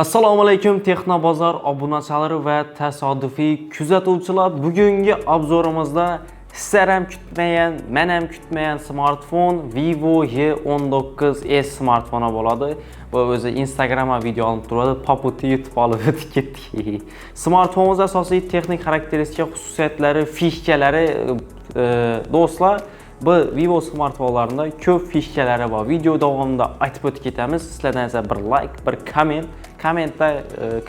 Assalomu alaykum, Texnobozor obunachilari va tasodifiy kuzatuvchilar. Bugungi обзор imizda sizlar ham kutmagan, men ham kutmagan smartfon Vivo Y19s smartfoni bo'ladi. Bu o'zi Instagramga video olinib turadi, попутно YouTube olib o'tib ketdik. Smartfonimiz asosiy texnik xarakteristika, xususiyatlari, фишка lari, do'stlar, bu Vivo smartfonlarida ko'p фишка lari bor. Video davomida aytib o'tib ketamiz. Sizlardan esa bir like, bir komment. Kommentda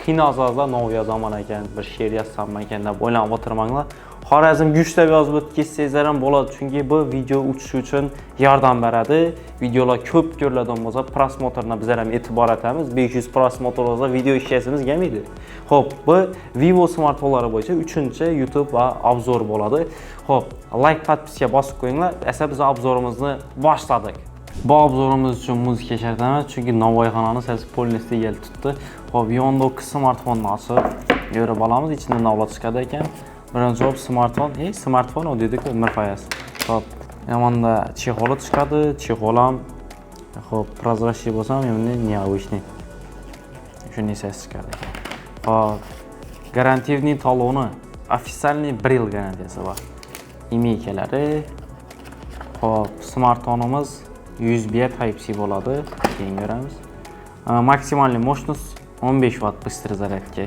qiynalsangizlar, nov yozaman ekan, bir she'r yozsam ekan deb o'ylanib o'tirmanglar. Xorazm gushtab yozib o'tib ketsangizlar ham bo'ladi, chunki bu video uchishi uchun yordam beradi. Videolar ko'p ko'riladigan bo'lsa, просмотр ina bizlar ham e'tibor etamiz. 500 просмотр bo'lsa, video ishlayasimiz kelmaydi. Xo'p, bu Vivo smartfonlari bo'yicha 3 YouTube va обзор bo'ladi. Xo'p, like, подписка bosib qo'yinglar. Esa biz обзор imizni boshladik. Bu обзор imiz uchun muzika shart emas, chunki Navoiyxonani sesi полностью kelib tutdi. Xo'p, Y19 smartfonni ochib ko'rib olamiz, ichidan navlat chiqadi ekan. Birinchi bo'lib smartfon, ey, smartfon u dedik-ku, Mirfayaz. Xo'p, yomonda чехол i chiqadi, чехол ham xo'p, прозрачный bo'lsa ham, endi необычный. Shunday ses chiqadi ekan. Xo'p, гарантийный taloni, официальный 1 yil garantiyasi bor. IMEI kalari. Xo'p, smartfonimiz USB Type-C bo'ladi. Keyin ko'ramiz. Максимальный мощность 15 ватт быстрый зарядка.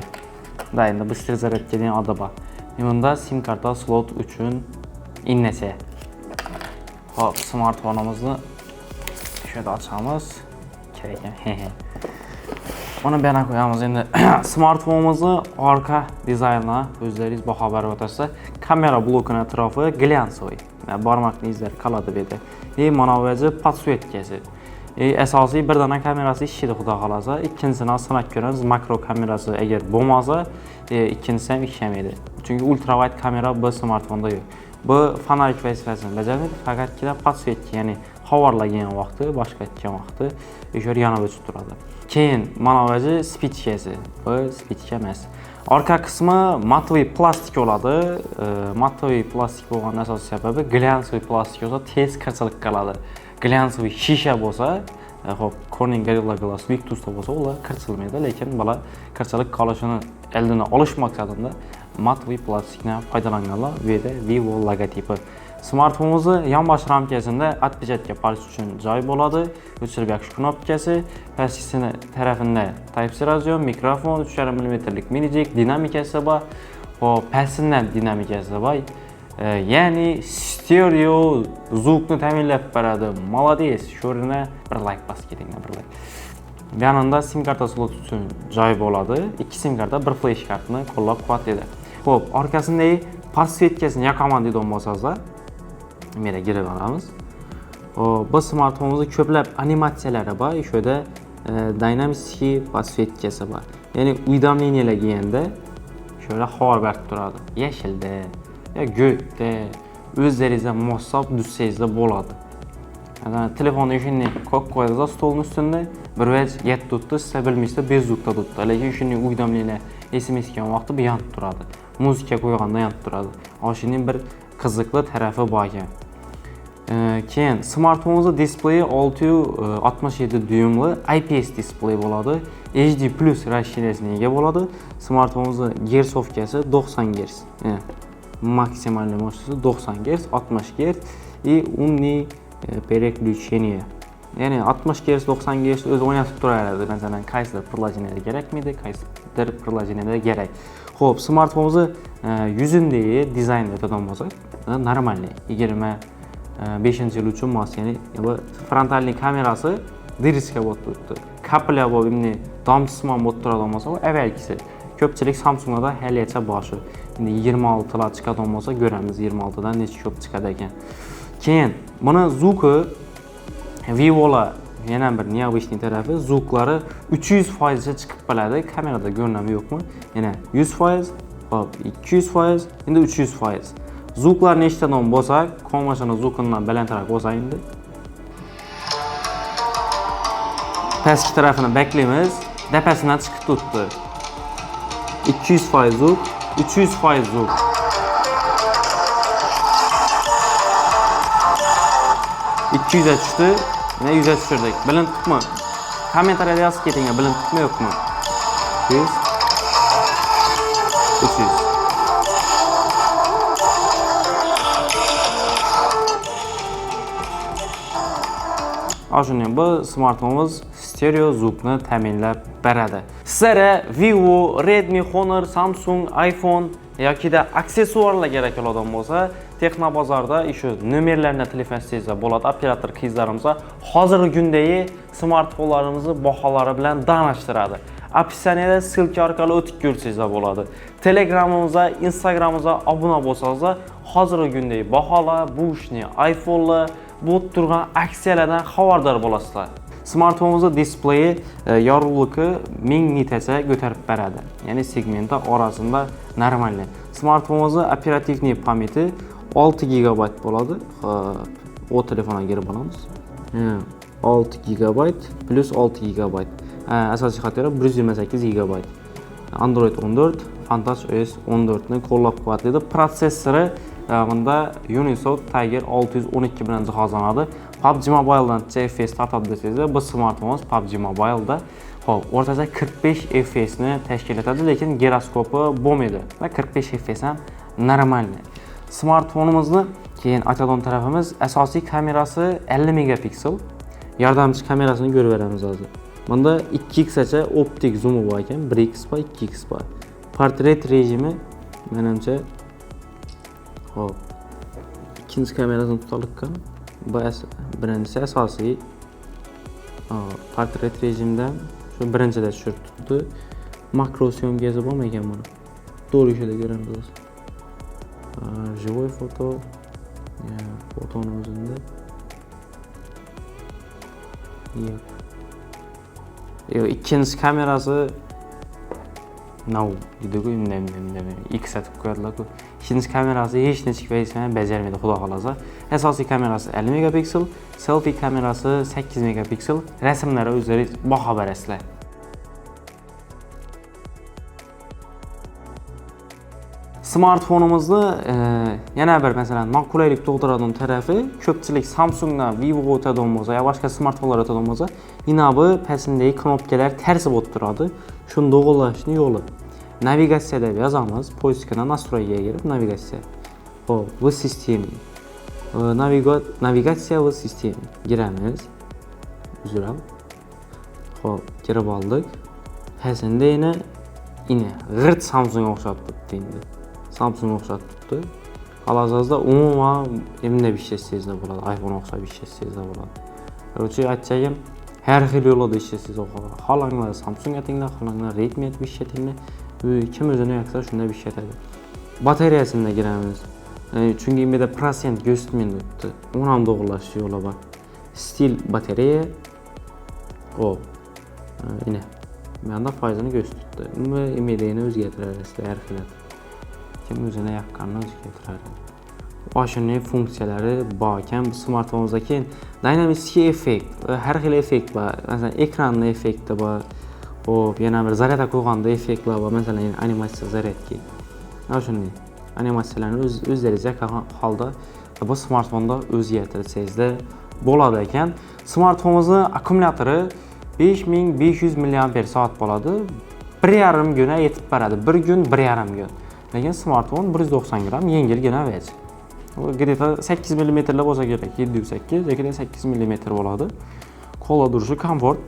Да, endi быстрый зарядка degan odi bor. Bunda sim karta slot uchun innacha. Xo'p, smartfonimizni shu yerda ochamiz. Kerak ekan. Uni bu yoqqa qo'yamiz endi. Smartfonimizni orqa dizaynini o'zlaringiz baho berib o'tirsa, kamera blokini atrofi глянцевый. Barmoqni izlari qoladi bu yerda. И mana bu yerda подсветка si. Asosiy bir dona kamerasi ishlaydi, xudo xohlasa. Ikkinchisini sinab ko'ramiz. Makro kamerasi agar bo'lmasa, ikkinchisi ham ishlamaydi. Chunki ultrawide kamera bu smartfonda yo'q. Bu фонарик vazifasini bajarmaydi, faqatgina подсветка, ya'ni xabarlagan vaqti, boshqa aytgan vaqti o'sha yonib o'chib turadi. Keyin mana bu yerda спичка si. Bu спичка emas. Orqa qismi матовый plastik bo'ladi. Матовый plastik bo'lgani asosiy sababi, глянцевый plastik bo'lsa, tez qirchilib qoladi. Глянцевый shisha bo'lsa, xo'p, Corning Gorilla Glass Victusda bo'lsa, ular qirchilmaydi, lekin bular qirchilib qolishini oldini olish maqsadida матовый plastikdan foydalanganlar. Bu yerda Vivo logotipi. Smartfonimizni yonbosh ramkasida отпечатка пальц uchun joy bo'ladi. O'chirib yoqish knopkasi, pastkisini tarafida Type-C разъем, mikrofon, 3,5 mm mini jack, dinamikasi bor. Xo'p, pastidan dinamikasi bor. Ya'ni stereo звук ni ta'minlab beradi. Молодец. Shu o'rnina bir like bosib ketinglar, bir like. Bu yonida sim karta slot uchun joy bo'ladi. 2 sim karta, bir flash kartni qo'llab-quvvatlaydi. Xo'p, orqasindagi подсветка sini yoqaman deydigan bo'lsangizlar, bu yerga girib olamiz. Xo'p, bu smartfonimizda ko'plab animatsiyalari bor. Shu yerda динамический подсветка si bor. Ya'ni уведомления lar kelganda shu yerda xabar berib turadi. Yashilda yo ko'kda o'zlaringizga moslab tuzsangizlar bo'ladi. Masalan, telefonni shunday qo'yib qo'yasiz stolni ustida, bir vaqt yetib turibdi, sizlar bilmaysizlar, без звук da turibdi. Lekin shunday уведомление, SMS kelgan vaqtda bu yonib turadi. Muzika qo'yganda yonib turadi. Shuning bir qiziqli tarafi bor ekan. Keyin smartfonimizni displeyi 6,67 dyumli IPS displey bo'ladi. HD plus расширение siga ega bo'ladi. Smartfonimizni герцовка si 90 Гц. Максимальный мощности 90 Гц, 60 Гц и умный переключение. Ya'ni 60 Гц, 90 Гц o'zi o'ynatib turaveradi. Masalan, qaysidir приложение da kerakmidi, qaysidir приложение da kerak. Xo'p, smartfonimizni yuzindagi dizaynda aytadigan bo'lsak, нормальный. 25 yil uchun mos, ya'ni bu фронтальный kamerasi дырочка bo'lib turibdi. Капля bo'lib, endi tomchisimon bo'lib turadigan bo'lsa, u avvalgisi. Ko'pchilik Samsunglarda haligacha bor shu. Endi 26lar chiqadigan bo'lsa, ko'ramiz 26 dan necha ko'p chiqadi ekan. Keyin buni звук i, Vivolar yana bir необычный tarafi, звук lari 300% cha chiqib qoladi. Kamerada ko'rinadimi, yo'qmi? Yana 100%, hop, 200%, endi 300%. Звук larni eshitadigan bo'lsak, komashini звук idan balandroq bo'lsa endi. Pastki tarafini baklaymiz, dapasidan chiqib turibdi. 200% звук, 300% звук. 200 ga tushdi, yana 100 ga tushirdik. Bilinibdimi? Kommentariyada yozib ketinglar, bilinibdimi, yo'qmi? 200, 300. Shunday bu smartfonimiz stereo zvukni ta'minlab beradi. Sizlarga Vivo, Redmi, Honor, Samsung, iPhone yokida aksessuarlar kerak bo'ladigan bo'lsa, Texnobozorda shu nomerlarni telefon etsangizlar bo'ladi. Operator qizlarimiz hozirgi kundagi smartfonlarimizni baholari bilan danishtiradi. Описание da ссылка orqali o'tib ko'rsangizlar bo'ladi. Telegramimizga, Instagramimizga obuna bo'lsangizlar, hozirgi kundagi baholar, bu ishni iPhone'lar, bu turgan aksiyalardan xabardor bo'lasizlar. Smartfonimizning displeyi yorug'ligi 1000 nitacha ko'tarib beradi. Ya'ni segmenti orasida нормальный. Smartfonimizning оперативный памяти 6 GB bo'ladi. Xo'p, o telefonga kirib olamiz. 6 GB plus 6 GB. Asosiy xotira 128 GB. Android 14, Funtouch OS 14 ni qo'llab-quvvatlaydi. Protsessori bunda Unisoc Tiger 612 bilan jihozlanadi. PUBG Mobile'dan FPS tortadi desangizlar, bu smartfonimiz PUBG Mobile'da xo'p, o'rtacha 45 FPS ni tashkil etadi, lekin giroskopi bo'lmaydi. Va 45 FPS ham нормальный. Smartfonimizni keyin aytadigan tarafimiz asosiy kamerasi 50 megapiksel. Yordamchi kamerasini ko'rib beramiz hozir. Bunda 2x gacha optik zoomi bor ekan, 1x bor, 2x bor. Portret rejimi menimcha. Xo'p. Ikkinchi kamerasini tutayotgan. Bu birinchisi asosiy. Portret rejimda shu birinchida tushirib turibdi. Makro съёмка si bormi ekan buni? To'g'ri ishida ko'ramiz hozir. Живой foto, fotoni o'zida. Yo'q. Yo'q, ikkinchi kamerasi no deydi-ku, indamay indamay X atib qo'yadilar-ku. Ikkinchi kamerasi hech nechik vazifani bajarmaydi, xudo xohlasa. Asosiy kamerasi 50 megapiksel, selfie kamerasi 8 megapiksel. Rasmlarga o'zlaringiz baho berasizlar. Smartfonimizni yana bir masalan noqulaylik tug'diradigan tarafi, ko'pchilik Samsungdan Vivo o'tadigan bo'lsa yo boshqa smartfonlar o'tadigan bo'lsa, yine bu pastindagi knopkalar ters bo'lib turadi. Shuni to'g'irlashni yo'li. Navigatsiya deb yozamiz, поиск dan настройка ga kirib navigatsiya. Xo'p, в системе. Navigatsiya в системе giramiz. Uzr. Xo'p, kirib oldik. Pastida yana ine g'irt Samsung o'xshatib turibdi endi. Samsung o'xshatib turibdi. Hal-hozirda umuman endi ishlatsangizlar bo'ladi, iPhone o'xshab ishlatsangizlar bo'ladi. Короче, aytchagim, har xil yo'lda ishlasangiz bo'ladi. Xohlanglar Samsung atinglar, xohlanglar Redmi etib ishlatinglar. Kim o'zini yoqsa shunda ishlatadi. Batareyasini giramiz. Chunki bunda prosent ko'rsatmaydi turibdi. Uni ham to'g'irlash yo'li bor. Stil batareya. Xo'p. Ine. Bu yoqda foizini ko'rsatibdi. Uni IMDni o'zgartirasizlar har xil. Kim o'zini yoqqanini o'zgartiradi. Oshunday funksiyalari bor ekan bu smartfonimizda. Keyin dynamic effekt, har xil effekt bor. Masalan, ekranni effekti bor. Xo'p, yana bir zaryadga qo'yganda effektlar bor. Masalan, animatsiya zaryadki. Ana shunday animatsiyalarni o'zlaringiz yoqqan holda bu smartfonda o'zgartirsangizlar bo'ladi ekan. Smartfonimizni akkumulyatori 5500 milliamper soat bo'ladi. 1,5 kunga yetib boradi. Bir kun, 1,5 kun. Lekin smartfon 190 gramm yengilgina vaz. U где-то 8 millimetrlar bo'lsa kerak, 708 yoki 8 millimetr bo'ladi. Qo'lda turishi komfort.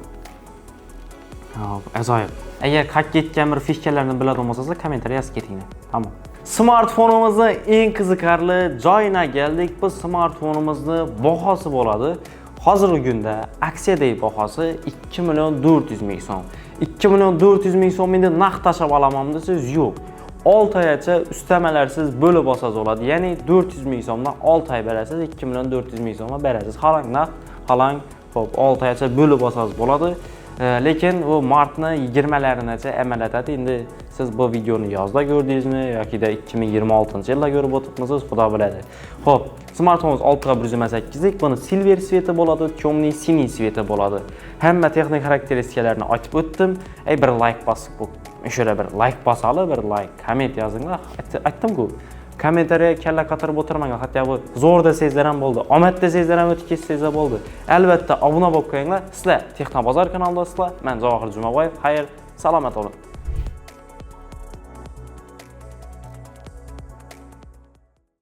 Hop, ajoyib. Agar qayerga ketgan bir фишка larni biladigan bo'lsangizlar, kommentariy yozib ketinglar. Tamom. Smartfonimizni eng qiziqarli joyina keldik. Bu smartfonimizni bahosi bo'ladi. Hozirgi kunda aksiyadagi bahosi 2 million 400 ming so'm. 2 million 400 ming so'm endi naqd tashlab olaman desangiz, yo'q. 6 oygacha ustamalarsiz bo'lib olsangiz bo'ladi. Ya'ni 400 ming so'mdan 6 oy berasiz, 2 million 400 ming so'mga berasiz. Xohlang naqd, xohlang xo'p 6 oygacha bo'lib olsangiz bo'ladi. Lekin u martni 20larinacha amal etadi. Endi siz bu videoni yozda ko'rdingizmi yoki 2026-yilda ko'rib o'tiribmisiz, xudo biladi. Xo'p, smartfonimiz 6 ga 128lik, buni silver цвет i bo'ladi, темный синий цвет i bo'ladi. Hamma texnik xarakteristikalarni aytib o'tdim. Ey, bir like bosib bu. Shura bir like bosali, bir like, komment yozinglar. Aytdim-ku. Kommentariya kalla qatirib o'tirmanglar. Hatto bu zo'r desangizlar ham bo'ldi, omad desangizlar ham o'tib ketsangizlar bo'ldi. Albatta obuna bo'lib qo'yinglar. Sizlar Texnobozor kanalidasizlar. Men Javohir Jumaboyev. Xayr, salomat bo'ling.